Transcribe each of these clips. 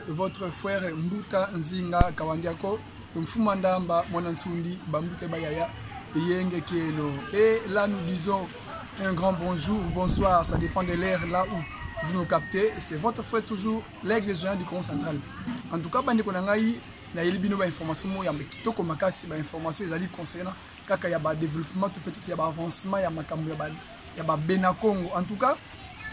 Votre frère Mbuta Nzinga Kawandiako, Mfuma Ndamba, Mwana Nsundi, Bambute Bayaya, Yenge Kielo. Et là, nous disons un grand bonjour ou bonsoir, ça dépend de l'heure là où vous nous captez. C'est votre frère toujours, l'aigle géant du Congo central. En tout cas, bandeko na ngai, nayeli bino ba information moko ya kitoko makasi, ba information ezali concernant kaka ya ba développement to peut-être ya ba avancement ya makambo ya ba ya ba Bena Congo. En tout cas,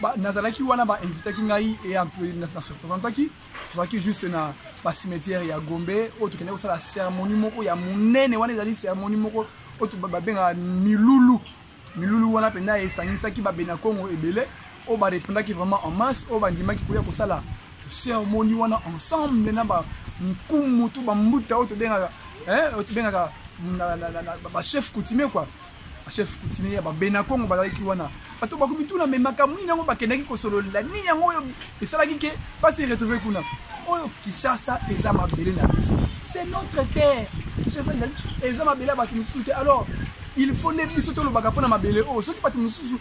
ba nazalaki wana ba invitaki ngai et en plus na se présentaki, tozalaki juste na ba cimetière ya Gombe oyo tokendaki kosala cérémonie moko ya monene. Wana ezali cérémonie moko oyo babengaka milulu. Milulu wana mpenza esangisaki ba Bena Congo ebele oyo ba répondaki vraiment en masse, oyo bandimaki koya kosala cérémonie wana ensemble na ba nkumu to ba mbuta oyo tobengaka, hein, oyo tobengaka ba chef coutumier quoi. Ba chef coutumier ya ba Bena Congo bazalaki wana. Bato bakomituna me makambo nini yango bakendaki kosolola, nini yango oyo esalaki ke ba se retrouver kuna. Oyo Kinshasa eza mabele na biso, c'est notre terre. Kinshasa eza mabele ya bato mosusu te. Alors il faut nde biso tolobaka mpona mabele oyo. Soki bato mosusu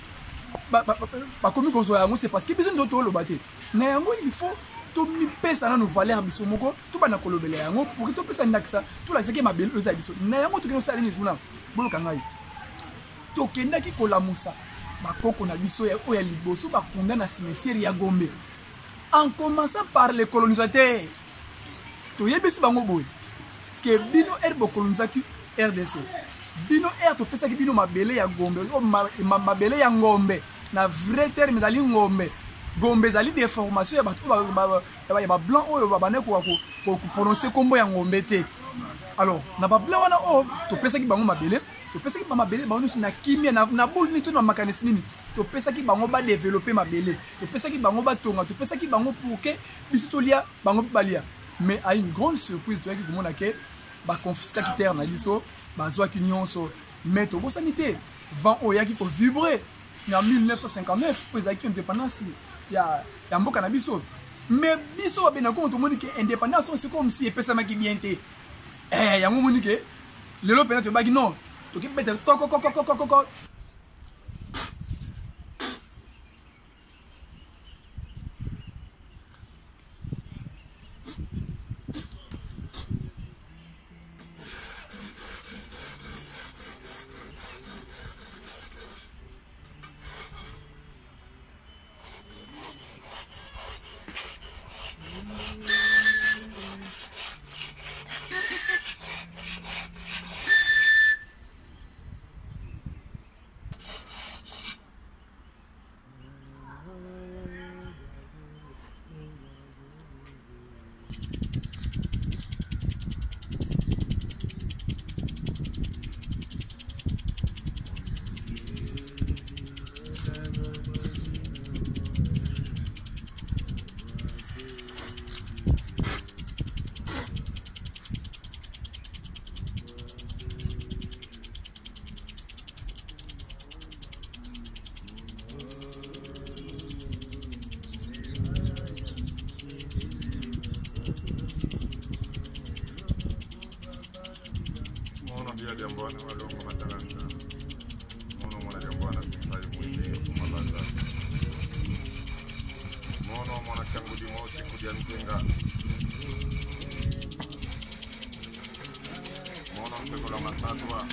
bakomi kozwa yango, c'est parce que biso nde toloba te. Na yango il faut tomipesa nanu valeur biso moko, tobanda kolobela yango pour que topesa ndakisa, tolakisaki mabele oyo eza ya biso. Na yango tokende kosala nini kuna? Boloka ngai, tokendaki kolamusa bakoko na biso oyo ya liboso bakunda na cimetière ya Gombe, en commençant par les colonisateurs. Toyebisi bango boye ke bino ere bokolonisaki RDC, bino ere topesaki bino mabele ya Gombe, oyo mabele ya ngombe na vrai terme ezali ngombe. Gombe ezali déformation ya bato oyo ya ba blanc oyo babandaki koprononcer kombo ya ngombe te. Alors na ba blanc wana oyo topesaki bango mabele, topesaki ba mabele bango nyonso na kimia, na boule nini to na makanisi nini, topesaki bango ba développer mabele, topesaki bango batonga, topesaki bango pour que biso tolia, bango mpe balia. Mais à une grande surprise, toyaki komona ke baconfiskaki terre na biso, bazwaki nyonso. Mais tobosani te vent oyo eyaki kovibrer na 1959 oyo ezalaki indépendance ya mboka na biso. Mais biso babena Congo tomoni ke indépendance oyo c'est comme si epesamaki bien te. Yango omoni ke lelo mpenza toyebaki non, tokibeta kokokokokokoko. Bwana Walongo Matalanta. Mono mwana Jambwana Simpai Mwite Kumabaza. Mono mwana Changudi Mosi Kudia Nzinga. Mono Ntekolo Masatwa.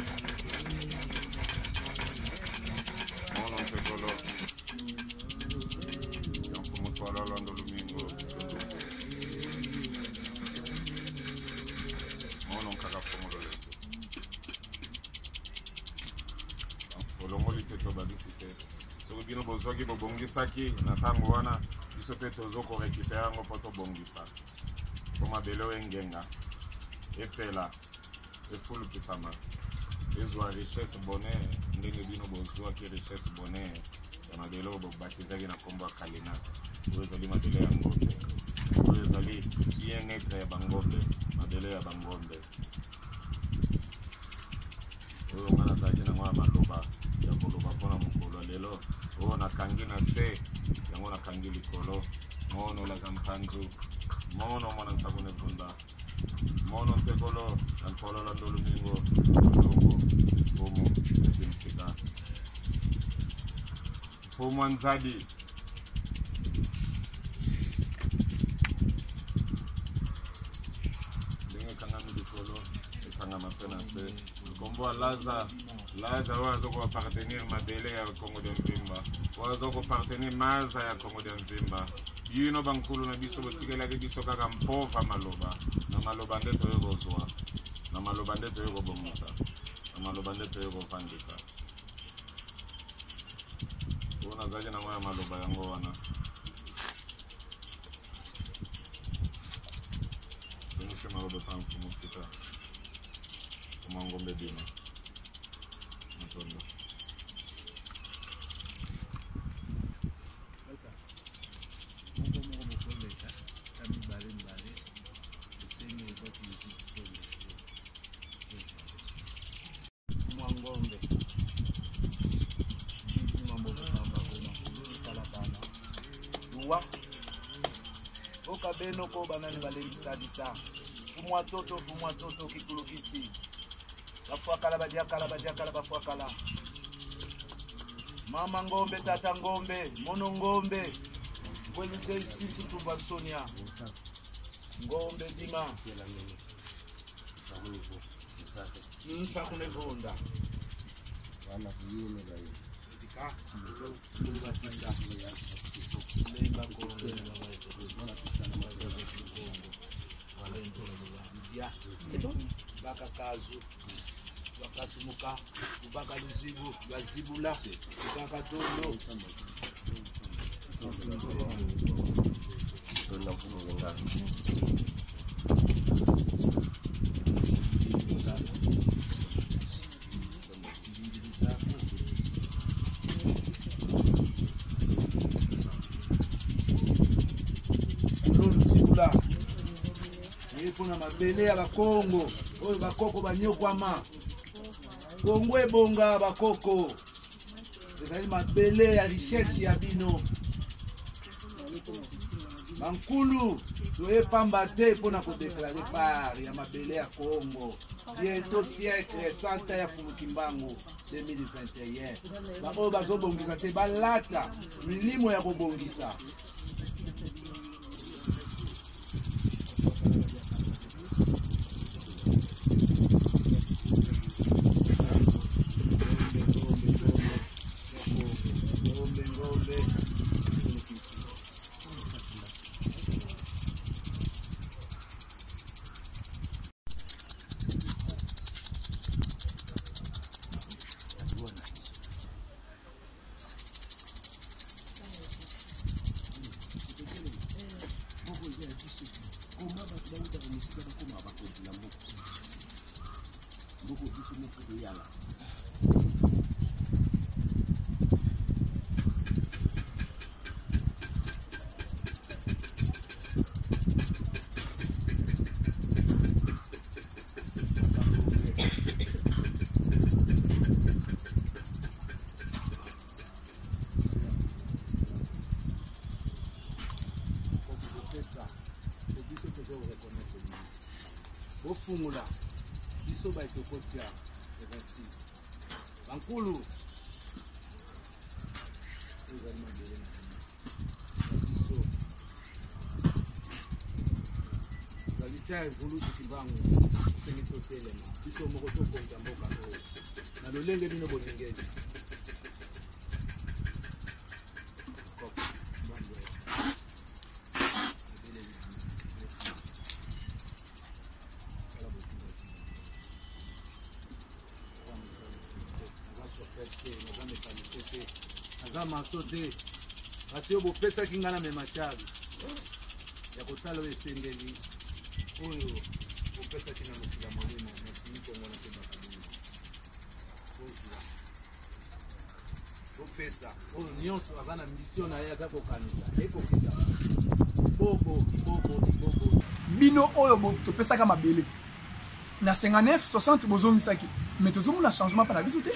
Mono Ntekolo. Yankumu Twala Lwando Lumingo. Tundumbu. Mono Nkaka Fomolo Letu. Olongoli te, tobakisi te. Soki bino bozwaki, bobongisaki na ntango wana, biso mpe tozo korécupérer yango mpo tobongisa, mpo mabele oyo engenga, epela, efulukisama, ezwa richesse, bonheur, ndenge bino bozwaki richesse, bonheur ya mabele oyo bobatizaki na nkombo ya Kalina. Oyo ezali mabele ya ngombe, oyo ezali bien-être ya bangombe, mabele ya bangombe. Oyo nga nazalaki nango ya maloba ya koloba mpona mokolo ya lelo oyo, nakangi na se yango, nakangi likolo. Mono laza mpanzu, mono mwana nsaku nevunda, mono ntekolo na nkolola ndolumingo ndumbu mfumu ekimtika mfumu wa nzadi. Ndenge ekangami likolo, ekangama mpe na se. Nkombo ya Laza, Laza oyo aza koappartenir mabele ya Kongo dia Nzimba, oyo aza koappartenir maza ya Kongo dia Nzimba. Bino bankulu na biso botikelaki biso kaka mpova maloba. Na maloba nde toye kozwa, na maloba nde toye kobongisa, na maloba nde toye kovandisa. Oyo nazalaki nango ya maloba, yango wana. Zongisi maloba pa mfumu kita kuma ngombe bima matondo. Moko moko bokoleka ta mibale mibale, esengi ebwaki miziki. Mwa ngombe luwa oka beno ko banani balembisabisa. Fumwa toto, fumwa toto kikulukiti, bafwakala, badiakala, badiakala, bafwakala. Mama ngombe, tata ngombe, mono ngombe bweluzeisi tumba sonia ngombe dima nsakunevunda lemba kongo baka kazu bakasumuka kubaka luzibu bazibula kubaka tondo. Tonda mfumu ngenga. Lolu zibula eye mpona mabele ya Bakongo oyo bakoko banyokwama. Kongo ebonga, bakoko, ezali mabele ya richesse ya bino bankulu. Toye pamba te mpona kodéclarer part ya mabele ya Kongo. Bientôt siècle 100 ya Fumu Kimbangu 2021. Baoyo bazobongisa te, balata milimo ya kobongisa. Ngombe, ngombe. Koma bato bautaka mosika, bakoma bakonzi na mboka. Mboka biso moko toyala. Kopesa biso, tozo reconnaître bino. Bofungola biso baye tokotia. Bankulu, ezali mabele na bino na biso. Ezali tia evolutu Kimbangu, tosengi totelema biso moko tokonza mboka oyo na lolenge bino bolingeli. Naza maso te, kasi oyo bopesaki ngai na mema charge ya kosala oyo esengeli, oyo bopesaki na mokili ya molimo nasimi kongo na kebaka bino bozwa bopesa oyo nyonso aza na mission na ye, aza kokanisa ekokisa bobo ibobo ibobo. Bino oyo topesaka mabele na 59 60 bozongisaki, mais tozomona changement mpa na biso te.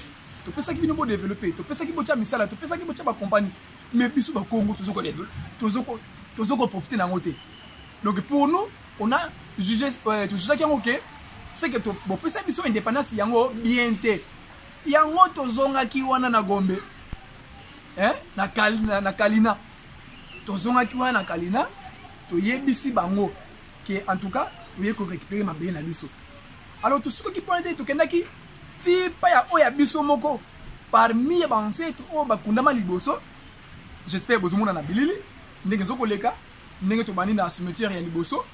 Topesaki bino bodevelope, topesaki botya misala, topesaki botya bakompagnie, mais biso bakongo tozokoprofite na yango te. Donc pour nous, on a jugé, tojugaki yango ke c'est que bopesa biso indépendance yango bien te. Yango tozongaki wana na Gombe, eh? Na, na, na Kalina. Tozongaki wana na Kalina, toyebisi bango ke en tout cas toye korécupérer mabele na biso. Alors tosukaki mpona te, tokendaki ti pa ya oyo ya biso moko parmi ya baancêtre oyo bakundama liboso. J'espère bozomona na bilili ndenge ezokoleka, ndenge tobandi na cimetière ya liboso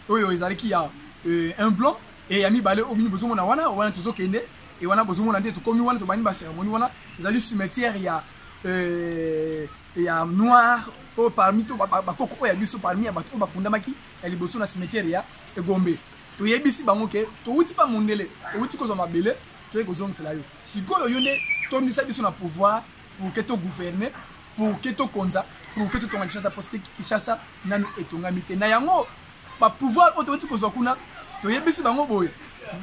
oyo ezalaki ya un blanc, e ya mibale oyo bino bozomona wana, wana tozokende e wana bozomona nde tokomi wana, tobandi bacérémonie wana. Ezali cimetière ya noir oyo parmi to bakoko oyo ya biso, parmi ya bato oyo bakundamaki ya liboso na cimetière ya Egombe. Toyebisi bango ke towuti pa mondele, towuti kozwa mabele, toye kozongisela yo. Sikoyo yo nde tondisa biso na pouvoir pour ke togouverner, pour ke tokonza, pour ke totonga Kinshasa, parce que Kinshasa nanu etongami te. Na yango bapouvoir oyo towuti kozwa kuna, toyebisi bango boye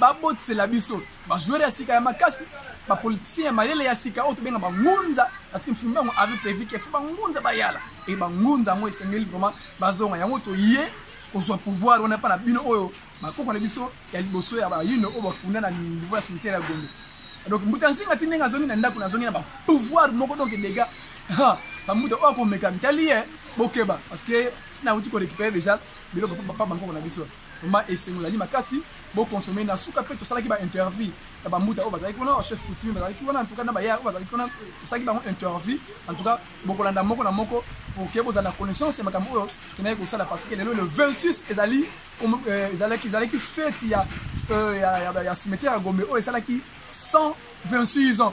babotisela biso bajoueur ya sika ya makasi, bapoliticien ya mayele ya sika oyo tobenga bangunza, parce que Mfumu bango avait prévu ke fo bangunza bayala e bangunza yango esengeli vraiment bazonga. Yango toye kozwa pouvoir wana mpa na bino oyo bakoko na biso ya liboso ya bayino oyo bakunda na niveau ya cimetière ya Gombe. Donc Mbuta Nzinga ti ndenge azongi na ndako, nazongi na bapouvoir moko. Donc dega bambuta oyo akomeka mitali ye, bokeba, parce que si nauti korécupérer déjà biloko pa bankoko na biso, vraiment esengo ezali makasi. Boconsommer na suka mpe tosalaki bainterview na bambuta oyo bazalaki kuna, chef coutumier bazalaki wana, en tout cas na baya oyo bazalaki kuna, tosalaki bango interview. En tout cas bokolanda moko na moko pour ke bozala na connaissance ya makambo oyo tokendaki kosala, parce que lelo le 26 ezali ezalaki fête ya cimetière ya Gombe oyo esalaki 126 ans.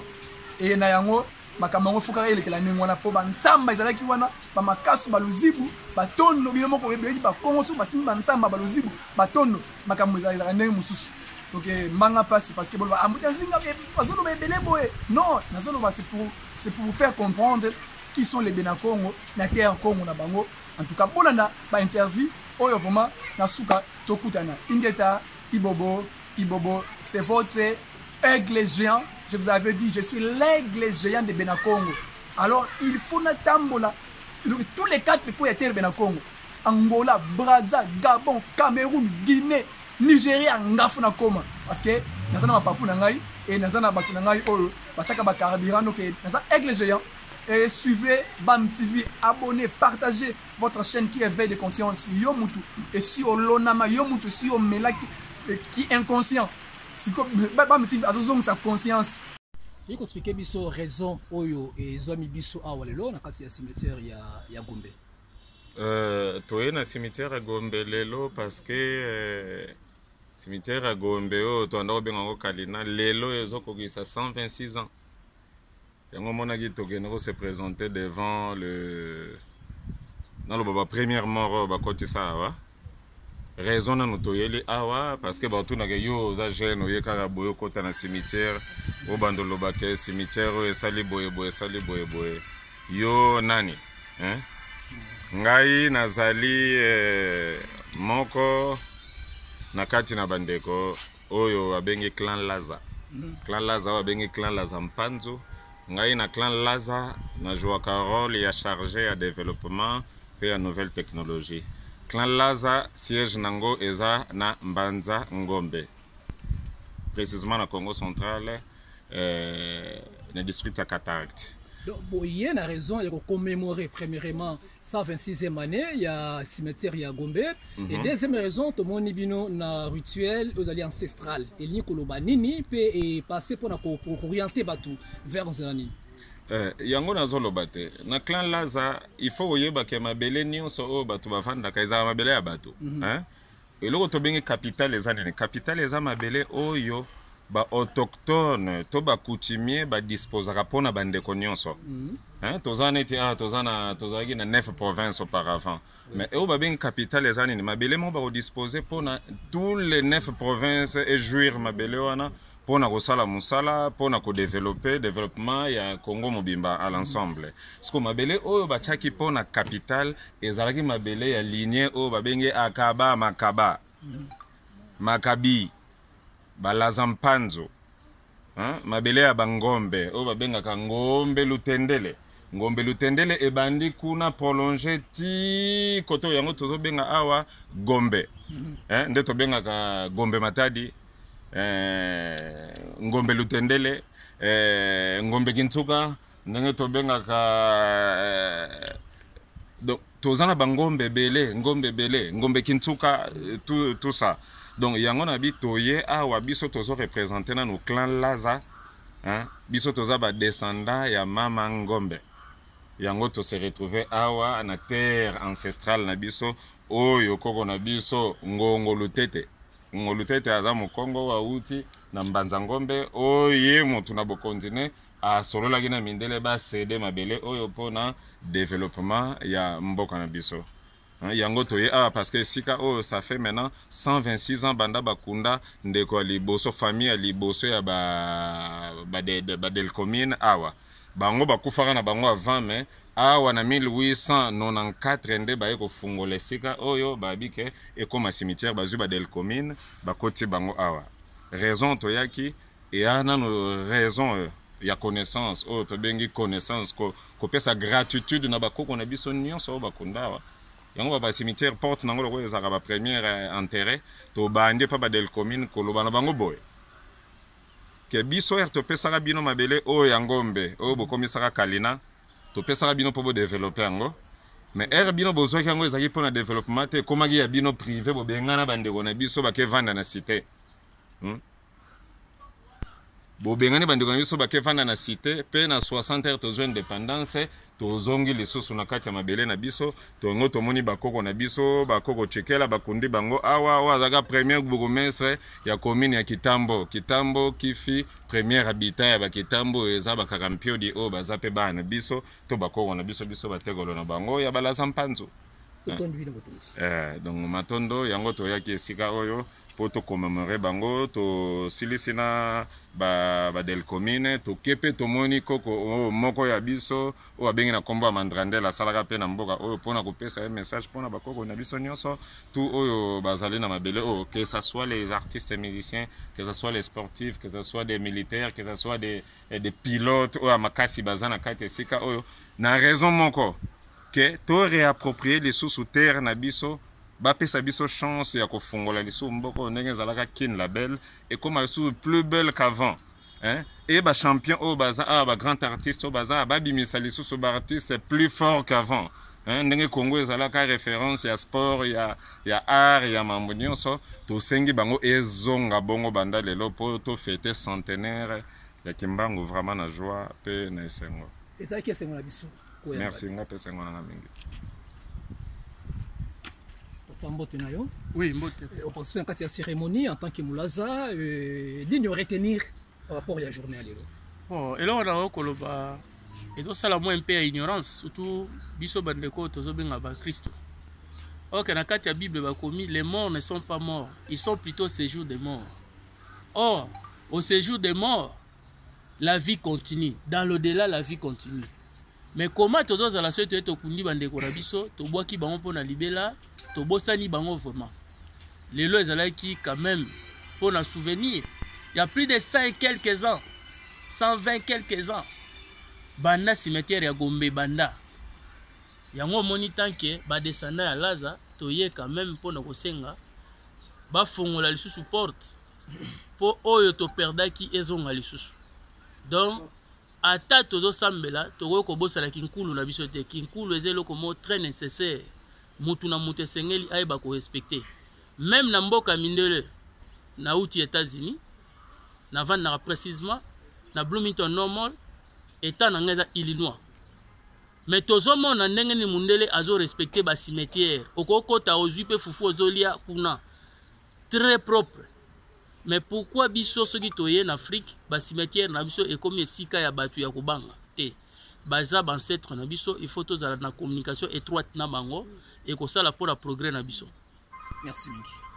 E na yango makambo yango fokaka elekela ndenge wana, mpo banzamba ezalaki wana, bamakasu, baluzibu, batondo. Bino moko oyebi bakongo so basimbi banzamba, baluzibu, batondo, makambo ezalaka ndenge mosusu. Donc mbanga mpasi, parce que boloba ambuta Nzinga bazoloba ebele boye. Non, nazoloba c'est pour vous faire comprendre qui sont les Bena Congo na terre Congo na bango. En tout cas bolanda bainterview oyo vraiment na suka tokutana. Ingeta, ibobo ibobo, c'est votre aigle géant. Je vous avais dit, je suis l'aigle géant de Bena Congo. Alors il faut natambola tous les quatre coins ya terre Bena Congo: Angola, Braza, Gabon, Cameroun, Guinée, Nigeria, ngafu na koma, parce que naza na mapapu na ngai e naza na bato na ngai oyo batiaka bacarburant. Donc naza aigle géant. Et suivez BAM TV, abonnez, partagez votre chaîne qui éveille de conscience. Yo mutu et si olonama, yo mutu si omelaki qui inconscient, siko BAM TV azozongisa conscience. Oyi koexpliquer biso raison oyo ezwami biso awa lelo na kati ya cimetière ya Gombe? Toye na cimetière ya Gombe lelo parce que cimetière ya Gombe oyo toanda kobenga yango Kalina, lelo ezokokisa 126 ans. Yango omonaki tokende kose présenter devant le, naloba, bapremière mort oyo bakotisa awa. Raison nanu toyeli awa, parce que batunaka yo oza jeune, oye kaka boye okota na cimetière, obanda olobaka cimetière oyo esali boye boye, esali boye boye, yo nani, hein? Ngai nazali moko na kati na bandeko oyo babengi clan Laza. Clan Laza oyo babengi clan Laza Mpanzu. Ngai na clan Laza nazwaka rôle ya chargé ya développement mpe ya nouvelle technologie. Clan Laza siège nango eza na Mbanza Ngombe, précisément na Congo Central. na district ya Cataracte. Donc boye na raison ya kocommémorer premièrement 126e année ya cimetière ya Gombe. Et deuxième raison, tomoni bino na rituel ozali ancestral, elingi koloba nini mpe epasse mpona koorienter bato vers nzela nini? Yango nazoloba te, na clan Laza, il faut oyebaka mabele nyonso oyo bato bavandaka ezala mabele ya bato, hein? Eloko tobengi capital eza nini? Capital eza mabele oyo baautochtone to bacoutumier badisposaka mpona bandeko nyonso, hein? Toza neti awa, toza na, tozalaki na neuf province auparavant, mais oyo babengi capital eza nini? Mabele moko bakodispose mpona tous les neuf provinces ejouir mabele wana mpona kosala mosala, mpona kodévelopper, développement ya Congo mobimba à l'ensemble. Siko mabele oyo batiaki mpona capital ezalaki mabele ya lignée oyo babengi Akaba, Makaba, Makabi, Balaza Mpanzo, hein? Mabele ya bangombe oyo babengaka Ngombe Lutendele. Ngombe Lutendele ebandi kuna, prolonge ti kote oyo yango tozobenga awa Gombe, hein? Nde tobengaka Gombe Matadi, Ngombe Lutendele, Ngombe Kintsuka, ndenge tobengaka. Donc toza na bangombe ebele, ngombe ebele, Ngombe Kintsuka, tout ça. Donc yango na bi toye awa, biso tozo représente nanu clan Laza, hein? Biso toza badescendant ya mama Ngombe. Yango tose retrouve awa na terre ancestrale na biso oyo koko na biso Ngongo Lutete. Ngongo Lutete aza mokongo oyo awuti na Mbanza Ngombe, oyo ye motu na bokonzi ne asololaki na mindele, bacéder mabele oyo mpona développement ya mboka na biso. Hein, yango toye awa parce que esika oyo, ça fait maintenant 126 ans banda bakunda ndeko ya liboso, famille ya liboso ya badelcomine ba awa. Bango bakufaka na bango avant, mais awa na 1894 nde baye kofungola esika oyo babi ke ekóma cimetière. Bazwi badelcomine, bakoti bango awa. Raison toyaki eya nano raison ya connaissance, oyo tobengi connaissance, kopesa gratitude na bakoko na biso nyonso oyo bakunda awa. Yango bacimetière, porte nango lokola ezalaka bapremière enterré, tobandi epa badelcomine koloba na bango boye ke biso ere topesaka bino mabele oyo ya ngombe oyo bokomisaka kalina, topesaka bino mpo bodévelopper yango. Mais ere bino bozwaki yango, ezalaki mpona développement te, ekomaki ya bino privé. Bobengana bandeko na biso bakevanda na cité, Bobengani bandeko na biso bakevanda na cité. Mpe na 60 heures tozwa indépendance, tozongi lisusu na kati ya mabele na biso. Tongo tomoni bakoko na biso, bakoko Tshekela, bakundi bango awa, oyo azalaka premier bourgmestre ya commune ya Kitambo. Kitambo Kifi, premier habitant ya bakitambo oyo eza bakaka mpiodi, oyo baza mpe bana na biso to bakoko na biso, biso batekolo na bango ya Balaza Mpanzu. Totondi bino botondi. Donc matondo. Yango toyaki esika oyo mpo tocommémorer bango. Tosilisi na badelcomine, toke mpe tomoni koko oyo moko ya biso oyo abengi na nkombo ya Mandrandel, asalaka mpe na mboka oyo, mpona kopesa ye message mpona bakoko na biso nyonso tu oyo bazali na mabele oyo, que ça soit les artistes et musiciens, que ça soit les sportifs, que ça soit des militaires, que ça soit des pilotes oyo ya makasi baza na kati esika oyo, na raison moko ke to réapproprier lisusu terre na biso, bapesa biso chance ya kofungola lisusu mboka oyo ndenge ezalaka. Kin la belle ekóma lisusu plus belle qu'avant, hein? E bachampion oyo baza awa, bagrand artiste oyo baza awa, babimisa lisusu baartiste plus fort qu'avant, hein? Ndenge Congo ezalaka référence ya sport, ya art, ya mambo nyonso, tosengi bango ezonga bongo banda lelo mpo tofêter centenaire ya Kimbangu vraiment na joie mpe na esengo. Ezalaki esengo na biso koyamba. Merci, nga mpe esengo nanga mingi. Tata, mbote na yo. Oui, mbote. Oparticipe na kati ya cérémonie en tant que Molaza, nini oretenir par rapport ya journée ya lelo? Bon, eloko na koloba, ezosala mwa mpe ya ignorance, surtout biso bandeko oyo tozobenga bakristo. Ok, na kati ya Bible bakomi: "Les morts ne sont pas morts, ils sont plutôt séjour des morts." Or au séjour des morts, la vie continue. Dans l'au-delà, la vie continue. Mais comment tozozala soki toye tokundi bandeko na biso, tobwaki bango mpo na libela, tobosani bango? Vraiment, lelo ezalaki quand même mpo na souvenir. Il y a plus de 100 et quelques ans, 120 quelques ans, banda cimetière ya Gombe banda yango. Omoni, tant que badescendant ya Laza, toye quand même mpona kosenga bafongola lisusu porte mpo oyo toperdaki ezonga lisusu. Donc Ata tozosambela, tokoki kobosana kinkulu na biso te. Kinkulu eza eloko moko très nécessaire, mutu na mutu esengeli ayeba korespecte. Meme na mboka mindele, nauti États-Unis, navandaka précisement na Bloomington Normal, état na ngai eza Illinois. Mais tozomona ndenge nini mundele azorespecte bacimetière. Okokota, ozwi mpe fufu, ozolia kuna, très propre. Mais pourquoi biso, soki toye na Afrique, bacimetière na biso ekomi esika ya bato ya kobanga te? Baza bancêtre na biso, il faut tozala na communication étroite na bango, ekosala mpona progrès na biso. Merci mingi.